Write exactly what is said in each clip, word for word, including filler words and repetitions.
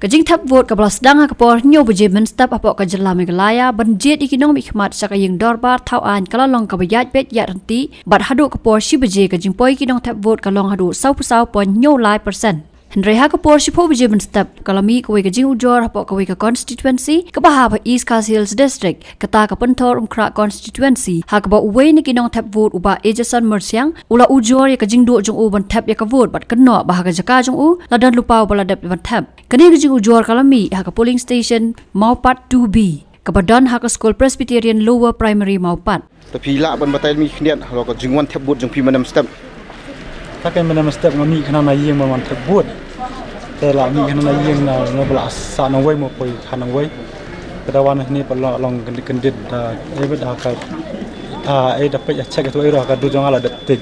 Ka jingthep vote kaba la sdang ha ka por hynñiew baje mynstep hapoh ka jylla Meghalaya ban jied ïa ki nongmihkhmat sha ka ïing dorbar thaw aiñ ka la long kaba ïaid beit ïaid ryntih bad haduh ka por shi baje ka jingpoi ki nongthep vote ka long haduh sawphew saw point hynñiew lai percent. Hynrei ha ka por shiphew baje mynstep ka la mih kawei ka jingujor hapoh kawei ka constituency kaba hap ha East Khasi Hills District, kata ka Pynthorumkhrah constituency, ha kaba uwei na ki nongthep vote u Bah Ejason Myrsiang u la ujor ïa ka jingduh jong u ban thep ïa ka vote bad kynnoh ba ha ka jaka jong u la don lypa uba la dep ban thep. Kane ka jingujor ka la mih ha ka polling station Mawpat two B kaba don ha ka skul Presbyterian Lower Primary Mawpat. Te phi lah ban batai ïa ngi khyndiat halor ka jingwan thep vote jong phi mynne mynstep? Te mynne mynstep nga mih khnang na ïing ban wan thep vote. Te la mih khnang na ïing na, na ba la sah nongwei mo poi kha nongwei. Te da wan hangne pat la long kyndit kyndit da, eh, bad da ka, ah, eh, da peit ïa check ïa tu, eh, da ka dur jong nga la dep tik.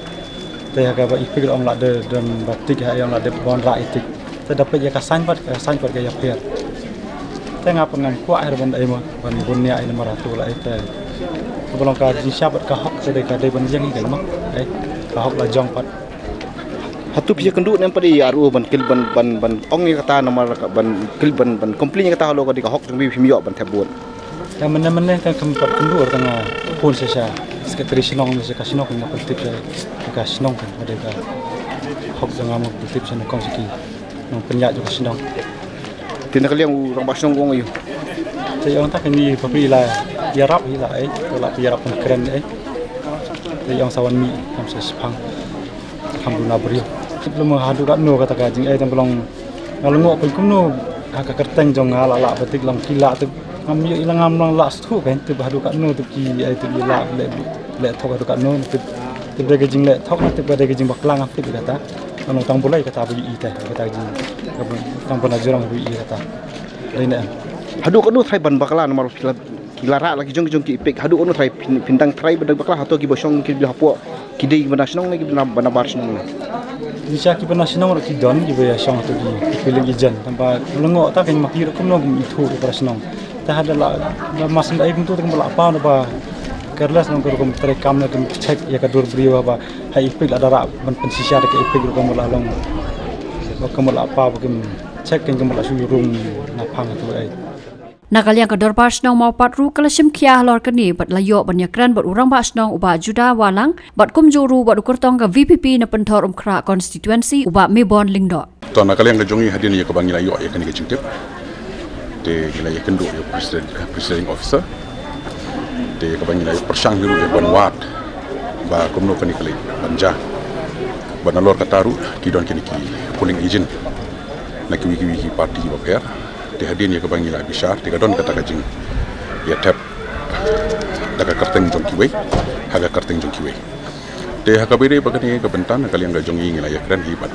Te ïa kaba i pick ruh ong la dep, dep ba tik, ïa ong la dep ban rah i tik. Te da peit ïa ka sign pat, ka sign pat ka ïapher. Te nga pat ngam kwah hi ruh ban dei mo, ban bun ïa i namar hato la i te. Kaba long ka jingshah bad ka hok te dei ka dei ban ïeng hi ka mo. Eh, ka hok la jong pat. Hato phi ïakynduh ne em pat ïa R O ban kylli ban, ban, ban ong ïa kata namar ka ban kylli ban, ban complain ïa kata halor ka dei ka hok jong phi, phim ïoh ban thep vote? Ïa mynne mynne te kam pat kynduh ruh tang nga phone sha sha secretary shnong ne sha ka shnong, nga pyntip sha ka shnong kan ba dei ka hok jong nga, nga pyntip sha na kong sha ki nongpynïaid jong ka shnong. Te na ka liang u rangbah shnong u ong aiu? Te ong ta kane ba phi la ïarap hi la ei, to la phi ïarap ban kren ei. Te ong sa wan mih kam sa shipang. Kham duna briew. Tip lem haduh katno kata ka jingeh tang ba long nga la ngoh pyn kumno ha ka kyrteng jong nga la lah ba tik long ki lah tip ngam ïoh i la ngam long lah shu kan tip haduh katno tip ki ai tip i lah leh leh thok haduh katno tip tip dei ka jingleh thok tip dei ka jingbakla ngam tip kata. Nga long tang bulai kata ba i te kata ka jing tang ba na jurang ba i kata. Dei ne em. Haduh katno trai ban bakla namar phi la Ki la rah la ki jong ki jong ki i pick haduh katno trai pyn, pyndang trai ba dang bakla hato kiba shong ki ba hapoh ki dei kiba na shnong ne kiba na, ba na bar shnong ne. Ni sha kiba na shnong ruh ki don kiba ïa shong hato ki, ki polling agent tang ba lyngngoh ta kein ma ki ruh kumno kum ithuh ïa para shnong. Te haba la, la mas nda ai kumto te kumba la paw na ba careless nong ka rukom trai kam na kum check ïa ka dur briew ba ha i pick la da rah ban pynshisha da ka i pick rukom la long. Ba kumba la paw ba kum check kein kumba la shu rung na phang tu ai. Na ka liang ka dorbar shnong Mawpat ruh ka la shim khia halor kane bad la ïoh ban ïakren bad u rangbah shnong u Bah Judah Wahlang bad kumjuh ruh bad u kyrtong ka V P P na Pynthorumkhrah constituency u Bah Mebon Lyngdoh. To na ka liang ka jong ngi hadien ïa kaba ngi la ïoh ïa kane ka jingtip te ngi la ïakynduh ïa u president, presiding officer. Te ïa kaba ngi la ïoh pyrshang hi ruh ïa ban wad ba kumno kane ka leit ban jia. Bad nalor kata ruh ki don kine ki polling agent na kiwei kiwei ki party kiba pher. Te hadien ïa kaba ngi la bishar te ka don kata ka jingïathep da ka kyrteng jong kiwei ha ka kyrteng jong kiwei. Te ha kaba ïadei bad kane ka bynta na ka liang ka jong ngi ngi la ïakren hi bad,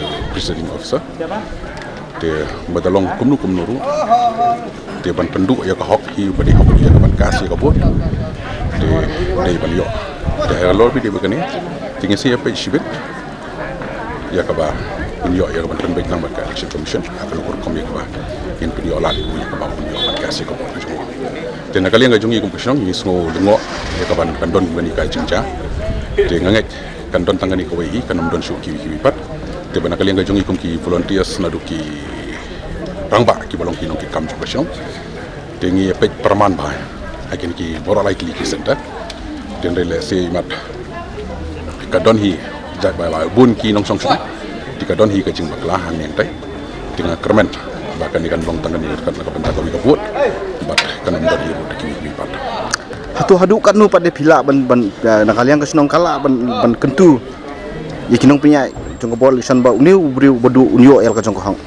eh, presiding officer. Te ba da long kumno kumno ruh te ban pynduh ïa ka hok hi ba dei hok ïa ka ban cast ïa ka vote. Te dei ban ïoh te halor ba dei bad kane te ngin sa ïa peit shibit ïa kaba ngin ïoh ïa ka ban pynbeit lang bad ka Election Commission ha kano ka rukom ïa kaba ngin pynïoh lad ïa kaba ngin ïoh ban cast ïa ka vote. Te na ka liang ka jong ngi kum ka shnong ngi sngew lyngngoh ïa ka ban kan don kane ka jingjia. Te nga ngeit kan don tang kane kawei hi, kan ym don shuh kiwei kiwei pat. Te ba na ka liang ka jong ngi kum ki volunteers naduh ki rangbah kiba long ki nongkitkam jong ka shnong. Te ngi ïa peit pyrman bha ha kine ki baroh lai tylli ki centre. Te hynrei lehse imat ka don hi jait ba la bun ki nongshong shnong. Te ka don hi ka jingbakla hangne hangtai. Te nga kyrmen ba kane kan long tang kane ka bynta kawei ka vote bad kan ym don hi ruh da kiwei kiwei pat. Hato haduh katno pat de phi lah ban, ban, eh, na ka liang ka shnong ka lah ban, ban kyntu ïa ki nongpynïaid jong ka bor election ba une u briew ba duh un ïoh ïa la ka jong ka hok?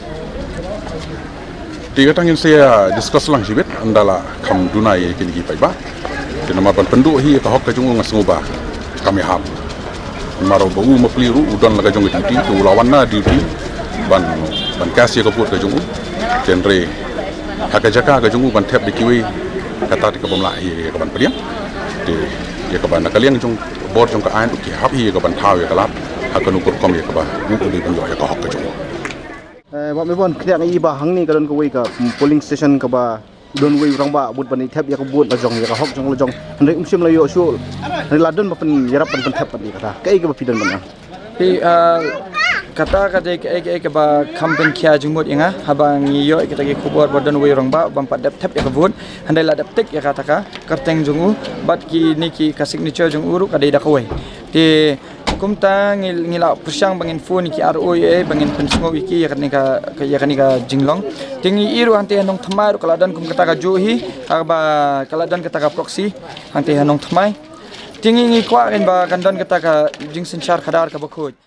Te kata ngin sa ïa discuss lang shibit ynda la kham duna ïa kine ki paidbah. Te namar ban pynduh hi ïa ka hok ka jong u nga sngew ba kam ïahap. Namar ba u ma pli ruh u don la ka jong ka duty, te u la wan na duty ban, ban cast ïa ka vote ka jong u. Te hynrei ha ka jaka ka jong u ban thep da kiwei kata te ka bym lah hi ïa ka ban pdiang. Te ïa ka ban na ka liang jong bor jong ka aiñ ruh ki hap hi ïa ka ban thaw ïa ka lad ha kano ka rukom ïa kaba u u dei ban ïoh ïa ka hok ka jong u. Eh, Bah Mebon, kyndiah ïa i ba hangne ka don kawei ka, mm, polling station kaba don wei u rangbah bud ban ïa thep ïa ka vote la jong ïa ka hok jong la jong. Hynrei um shym la ïoh shuh. Hynrei la don ba pynïarap ban pynthep pat ïa kata. Kaei kaba phi don ban ong? Phi, ah, Kata ka dei kaei kaei kaba kham pynkhia jingmut ïa nga haba ngi ïoh ïa kita ki khubor ba don uwei u rangbah u bym pat dep thep ïa ka vote, hynrei la dep tick ïa kata ka kyrteng jong u bad kine ki, ka signature jong u ruh ka dei da kawei. Te kumta ngi, ngi la pyrshang ba ngin phone ïa ki R O ïa, ba ngin pynsngew ïa ki ïa kane ka, ïa kane ka jinglong. Te ngi ïohi ruh hangtei ha Nongthymmai ruh ka la don kum kata ka juh hi, kaba ka la don kata ka proxy hangtei ha Nongthymmai. Te ngi, ngi kwah kein ba kan don kata ka jingsynshar khadar kaba khuid.